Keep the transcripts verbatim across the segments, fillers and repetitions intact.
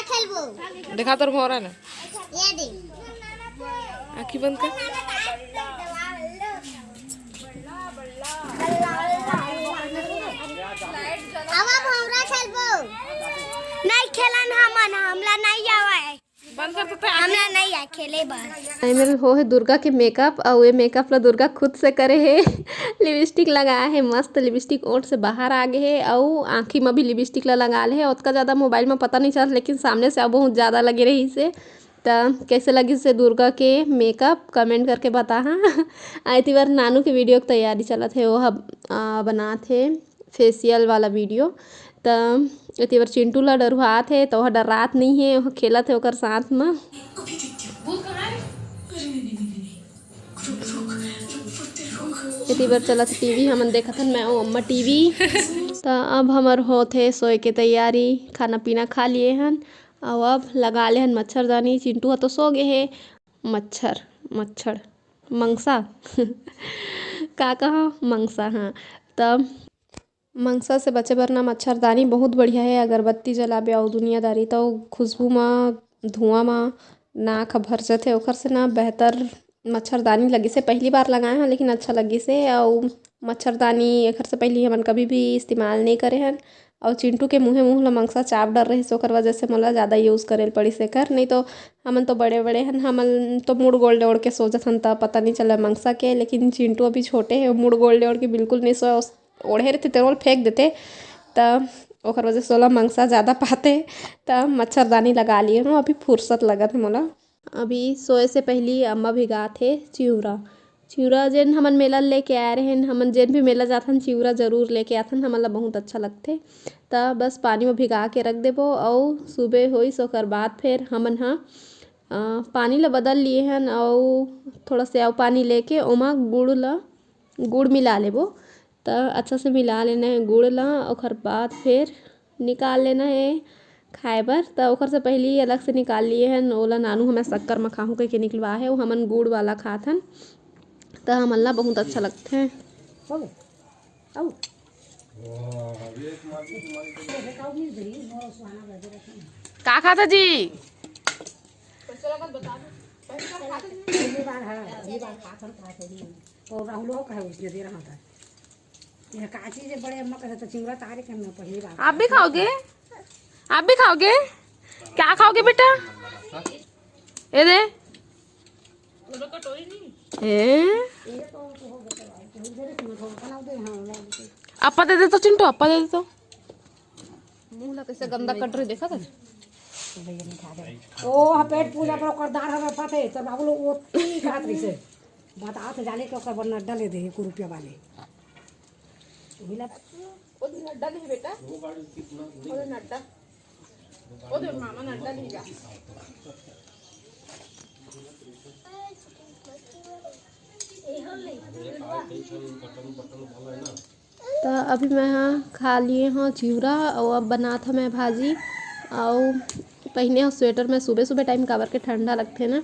खेलबो। देखा तोर भौरा ना। ये दे। आँखी बंद कर। अब हम हमरा खेलबो। नहीं खेलन हमन, हमला नहीं आवे। बंद कर तो। हमरा नहीं आ खेले बर। फाइनल हो हे दुर्गा के मेकअप, अउ ये मेकअप ला दुर्गा खुद से करे हे। लिपस्टिक लगाए हे, मस्त लिपस्टिक ओंठ से बाहर आ गे हे, अउ आँखी म भी लिपस्टिक ला लगा ले हे। ओतका ज्यादा मोबाइल म पता नहीं चलत, लेकिन सामने से अब बहुत ज्यादा लगे रहिस हे। त कैसे लगिस हे दुर्गा के मेकअप, कमेंट करके बताहा। एती बर नानू के वीडियो के तैयारी चलत हे, वो ह, आ, बनात हे फेशियल वाला वीडियो। त एती बर चिंटू ला डरुहात हे, त ओह डरात नहीं हे, ओह खेलत हे ओकर साथ म। एती बर चलत टीवी, हमन देखत हन मैं अउ अम्मा टीवी। त अब हमर होत हे सोए के तैयारी, खाना पीना खा लिए हन, अउ अब लगा ले हन मच्छरदानी। चिंटू ह तो सो गे हे। मच्छर, मच्छर, मंगसा। का कहा? मंगसा, हाँ। तब मंगसा से बचे बर ना मच्छरदानी बहुत बढ़िया हे। अगरबत्ती जलाबे अउ दुनियादारी, त ओ खुशबू म, धुआं म नाक ह भर जथे, ओखर से ना बेहतर मच्छरदानी लगिस हे। पहली बार लगाए हन, लेकिन अच्छा लगिस हे। अउ मच्छरदानी एखर से पहली हमन कभी भी इस्तेमाल नहीं करे हन। अउ चिंटू के मुँहे मुँह ल मंगसा चाप डर रहिस, ओकर वजह से मोला ज़्यादा यूज़ करे ल पड़िस एकर। नहीं तो हमन तो बड़े बड़े हन, हमन तो मुड़ गोल ओढ़ के सो जथन, त पता नहीं चले मंगसा के। लेकिन चिंटू अभी छोटे हे, मुड़ गोल ओढ़ के बिल्कुल नहीं सोए। ओढ़े रहिथे, तेन ल फेंक देथे, त ओकर वजह से ओला मंगसा ज़्यादा पाथे। त मच्छरदानी लगा लिए हूँ, अभी फुर्सत लगत हे मोला। अभी सोए से पहली अम्मा भिगात हे चिउरा। चिउरा जेन हमन मेला लेके आए रहेन, हमन जेन भी मेला जाथन, चिउरा जरूर लेके आथन, हमन ला बहुत अच्छा लगथे। त बस पानी में भिगा के रख देबो, अउ सुबह होइस, ओकर बाद फिर हमन ह, अ, पानी ला बदल लिए हन, अउ थोड़ा से अउ पानी लेके ओमा गुड़ ला, गुड़ मिला लेबो। त अच्छा से मिला लेना हे गुड़ ला, ओकर बाद फिर निकाल लेना हे खाए बर। त ओकर से पहली अलग से निकाल लिए हन, ओला नानू हमें शक्कर म खाहूं कहिके निकलवा हे, वो हमन गुड़ वाला खात हन, त हमन ला बहुत अच्छा लगथे। हो गे? आऊ। का खात जी? पहली बार है, पहली बार खात हन, खात हन। तो राहुल हो कहे उसने दे रहा था। यह काची जे बड़े अम्मा कहे तो चिंगड़ा तारे के हमने पहली बार। आप भी खाओगे? आप भी खाओगे? क्या खाओगे बेटा? ए दे। ए। अप्पा दे दे तो चिंटू, अप्पा दे दे तो। मुंह ला कैसे गंदा कट रही, देखा था? ओ, पेट पूजा पर ओकर दार हमें पते, तो बाबू लोग वो तीन खात रही से। बताओ तो जाने के ओकर बर नड्डा ले दे, एक रुपया वाले। वही ला। ओ दे नड्डा ले बेटा। ओ दे नड्डा। ओ दे मामा नड्डा ले जा। त अभी मैं ह खा लिए हव चिउरा, अउ अब बनात हव मैं भाजी। अउ पहिने हव स्वेटर मैं सुबह सुबह टाइम, काबर के ठंडा लगथे ना,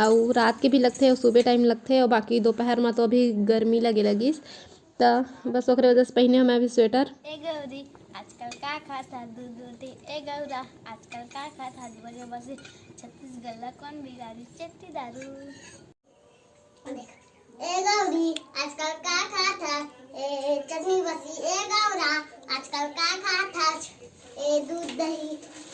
अउ रात के भी लगथे अउ सुबह टाइम लगथे, अउ बाकी दोपहर म तो अभी गर्मी लगे लगिस। त बस ओकरे वजह से पहिने हव मैं अभी स्वेटर। ए गौरी, आजकल का खात हा दूध रोटी? ए गौरा, आजकल का खात हा बजे बजे? छत्तीसगढ़ ला कौन बिगाड़ी? चट्टी दारू। ए गौरी, आजकल का खात हा? ए चटनी बसी। ए गौरा, आजकल का खात हा? ए दूध दही।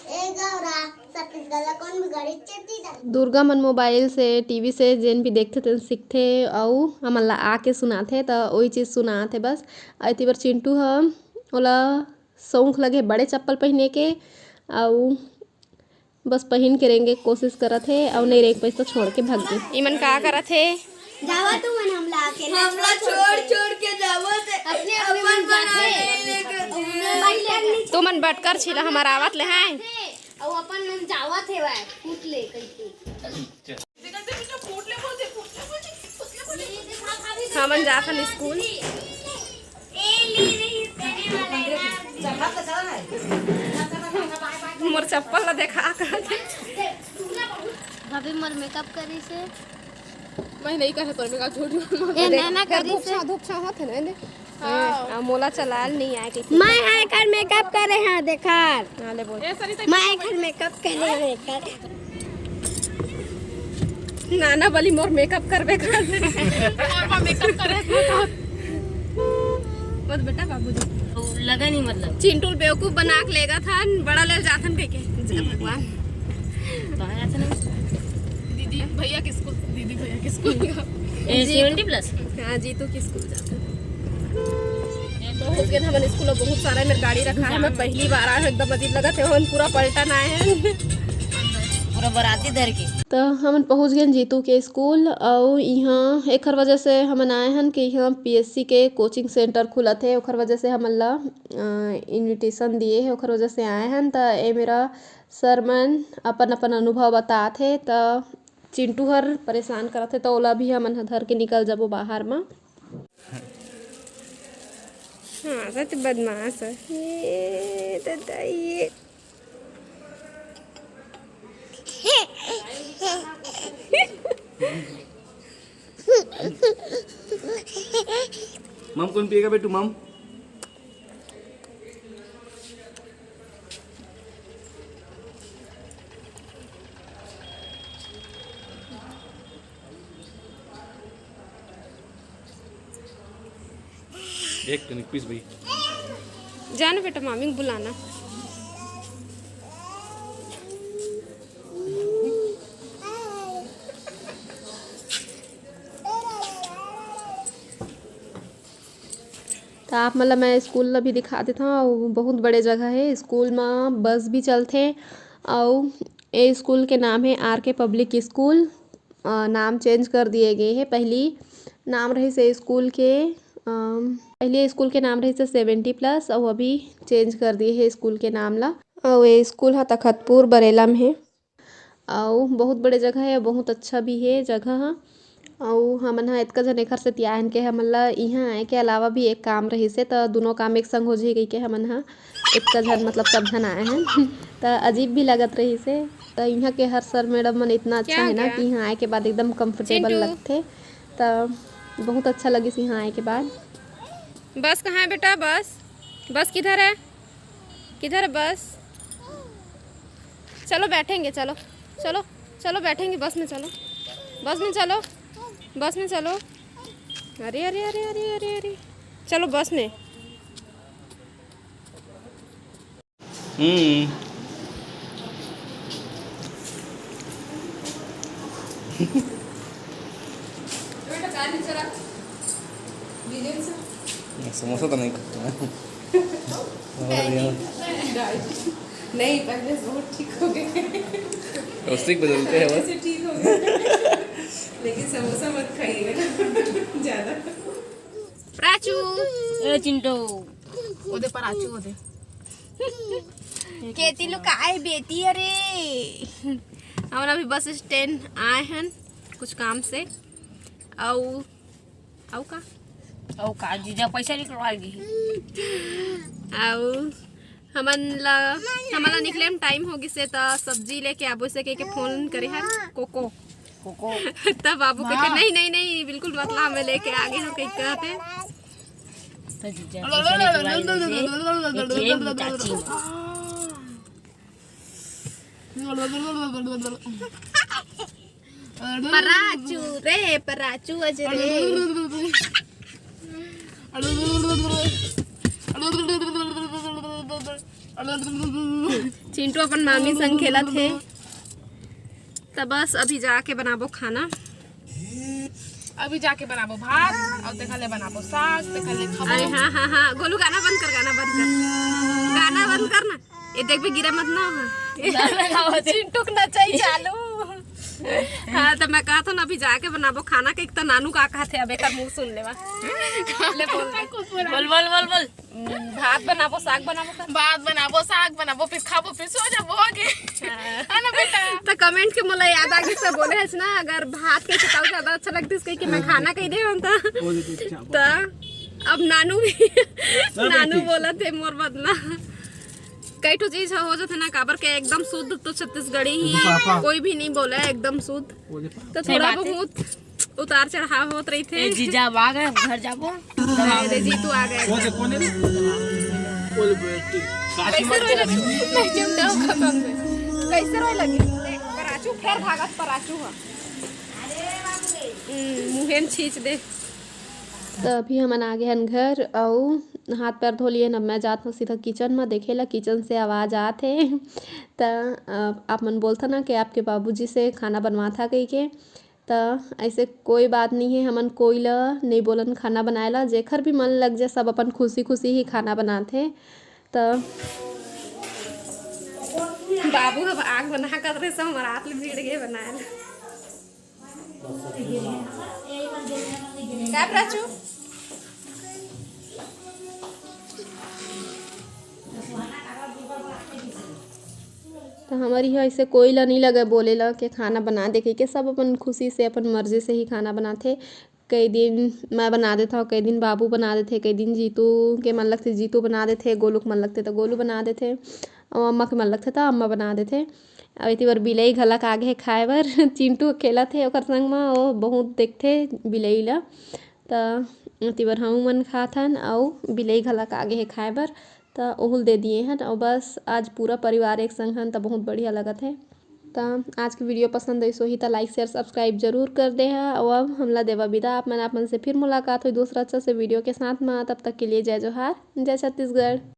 ए गौरा, छत्तीसगढ़ ला कौन बिगाड़ी? चट्टी दारू। दुर्गा मन मोबाइल से, टीवी से जेन भी देखथे तेन सीखथे, अउ हमन ला आके सुनाथे, त ओही चीज सुनाथे बस। अउ एती बर चिंटू ह, ओला शौक लगे बड़े चप्पल पहिने के, अउ बस पहिन के रेंगे के कोशिश करत हे, अउ नहीं रेंग पाइस तो छोड़ के भग गे। इमन का करत हे? जावा तुमन हमला अकेले हमला छोड़, छोड़ छोड़ के जावा ते अपने अपने मन जाथे। तुमन बटकर छिला हमर आवत ले हैं। अउ अपन मन जावत हे वाय, फूट ले कहिके। हमन जाथन स्कूल। मोर चप्पल ला देखा कर। भाभी मोर मेकअप करी से। मैं नहीं करे तोर मेकअप, झूठ झूठ। ए, नैना करी से। धूप छाँव होत हे ना, एने। हाँ, मोला चलाल नहीं आए कइसे। मैं एकर मेकअप करे हाँ, देखार। हाँ, ले बोल। मैं एकर मेकअप करे हाँ, एकर। नाना बली मोर मेकअप करबे कर। मोर मेकअप करे। बस बेटा बाबूजी। लगा नहीं मतलब। चिंटू ल बेवकूफ बना के लेगा था, बड़ा ले जाथन कह के। जय भगवान। तो है अच्छा नहीं। दीदी भैया के स्कूल, दीदी भैया के स्कूल। ए, जी, सेवेंटी प्लस? हाँ, जीतू के स्कूल जाथन। पहुंच गए हमन स्कूल, बहुत सारा मेर गाड़ी रखा है। मैं पहली बार आए हूँ, एकदम अजीब लगत है, हमन पूरा पलटन आए हैं। पूरा बराती धर के। तो हमन पहुंच गए जीतू के स्कूल, अउ इहाँ एखर वजह से हमन आए हन कि इहाँ पीएससी के कोचिंग सेंटर खुलत हे, ओखर वजह से हमन ला, अ, इनविटेशन दिए हे, ओखर वजह से आए हन। त ए मेरा सर मन अपन-अपन अनुभव बतात हे, त चिंटू हर परेशान करत हे, त ओला भी हमन ह धर के निकल जाबो बाहर म। हाँ, सच बदमाश है। ये दादा, ये। मम कौन पिएगा बेटू, मम? एक कनिक पीस भाई। जाना बेटा, मामी को बुलाना। त आप मन ल मैं स्कूल ल भी दिखा देथव, अउ बहुत बड़े जगह हे। स्कूल म बस भी चलथे, अउ ए स्कूल के नाम हे आर के पब्लिक स्कूल। अ, नाम चेंज कर दिए गए हे। पहली नाम रहिस ए स्कूल के, अ, पहली स्कूल के नाम रहिस सेवेंटी प्लस, अउ अभी चेंज कर दिए हे स्कूल के नाम ला। अउ ए स्कूल ह तखतपुर बरेला म हे। अउ बहुत बड़े जगह हे, बहुत अच्छा भी हे जगह ह। अउ हमन ह एतका झन एखर सेती आए हन के हमन ल इहाँ आए के अलावा भी एक काम रहिस हे, त दुनों काम एक संग हो जाही कहिके हमन ह एतका झन, मतलब सब झन आए हन। त अजीब भी लगत रहिस हे। त इहाँ के हर सर मैडम मन इतना अच्छा हे ना कि इहाँ आए के बाद एकदम कंफर्टेबल लगथे। त बहुत अच्छा लगिस इहाँ आए के बाद। बस कहाँ है बेटा? बस, बस किधर है? किधर है बस? चलो बैठेंगे, चलो, चलो, चलो बैठेंगे बस में, चलो, बस में चलो, बस में चलो। अरे, अरे, अरे, अरे, अरे, अरे, चलो बस में। हम्म। समोसा तो नहीं खाता मैं। नहीं, पहले से बहुत ठीक हो गए। उसी बदलते हैं बस। पहले से ठीक हो गए। लेकिन समोसा मत खाइएगा ना ज्यादा। प्राचू। ए चिंटू। ओदे प्राचू ओदे। केती लुकाए बेटी, अरे। हमन अभी बस स्टैंड आए हन कुछ काम से। अउ, अउ का? अउ का जीजा, पैसा निकलवा ली। अउ हमन ला, हमन ला निकले में टाइम हो गिसे, त सब्जी लेके आबो से कहिके फोन करे हन कोको। कोको। तब बाबू कहते, "नहीं, नहीं, नहीं, बिल्कुल मत ला, मैं लेके आ गए हूँ," कहिके कहते। तो जीजा, पैसा निकलवा ली से, एक, एक चाची। पराचू रे, पराचू अज रे। चिंटू अपन मामी संग खेलत हे। त बस अभी जाके बनाबो खाना। अभी जाके बनाबो भात, अउ तेखर ले बनाबो साग, तेखर ले खाबो। अरे हाँ, हाँ, हाँ, गोलू गाना बंद कर, गाना बंद कर, गाना बंद कर ना। ये देख भी गिरा मत ना हो। चिंटू के नचाई चालू। हाँ, त मैं कहत हूँ ना, अभी जाके बनाबो खाना के, एक त नानू का कहत हे, अब एकर मुंह सुन लेवा। ले बोल दे। बोल, बोल, बोल, बोल। हम्म, भात बनाबो, साग बनाबो का? भात बनाबो, साग बनाबो, फिर खाबो, फिर सो जाबो आगे। हाँ। है ना बेटा? त कमेंट के मोला याद आ गई, सब बोले हस ना, अगर भात के चटाऊ ज्यादा अच्छा लगती है, कही कि मैं खाना कही दे हम त। त अब नानू भी, नानू बोलत हे मोर बदला। कई ठो चीज ह हो जाथे ना, काबर के एकदम शुद्ध तो छत्तीसगढ़ी ही, कोई भी नहीं बोला है एकदम शुद्ध। तो थोड़ा बहुत उतार चढ़ाव होत रहिथे। ए जीजा, अब आ गए, घर जाबो। ए दे जीतू आ गए। कौन से, कौन है? बोले, बोले, ठीक। कैसे रोए लगे? नहीं, जब डर खत्म हुए। कैसे रोए लगे? पराचू फेर भागत पराचू ह। हम्म, मुँहे में छींच दे। त अभी हमन आ गे हन घर अउ हाथ पैर धो लिए हन। अब मैं जात हूँ सीधा किचन म, देखे ला किचन से आवाज़ आत हे। त, अ, आप मन बोलथा ना कि आपके बाबूजी से खाना बनवाथा कहिके, त ऐसे कोई बात नहीं है, हमन कोई ला नहीं बोलन खाना बनाए ला, जेखर भी मन लग जाए, सब अपन खुशी खुशी ही खाना बनाथे। त बाबू अब आग बना कर रहे, सब हमर हाथ ले भिड़ गए बनाए ला। का प्राचू? त हमर इहाँ ऐसे कोई ला नहीं लगे बोले ला के खाना बना दे कहिके, सब अपन खुशी से, अपन मर्जी से ही खाना बनाथे। कई दिन मैं बना देथव, कई दिन बाबू बना देथे, कई दिन जीतू के मन लगथे जीतू बना देथे, गोलू के मन लगथे त गोलू बना देथे, अउ अम्मा के मन लगथे त अम्मा बना देथे। अउ एती बर बिलई घलक आगे हे खाए बर। चिंटू खेलत हे ओकर संग म, ओ बहुत देखथे बिलई ला। त एती बर हमू मन खाथन अउ बिलई घलक आगे हे खाए बर, त ओहू ल दे दिए हन। अउ बस आज पूरा परिवार एक संग हन त बहुत बढ़िया लगत हे। त आज के वीडियो पसंद आइस होही त like, share, subscribe जरूर कर दे हा। अउ अब हमला देवा बिदा, आप मन, आप मन से फिर मुलाकात होही दूसरा अच्छा से वीडियो के साथ म। तब तक के लिए जय जोहार, जय छत्तीसगढ़।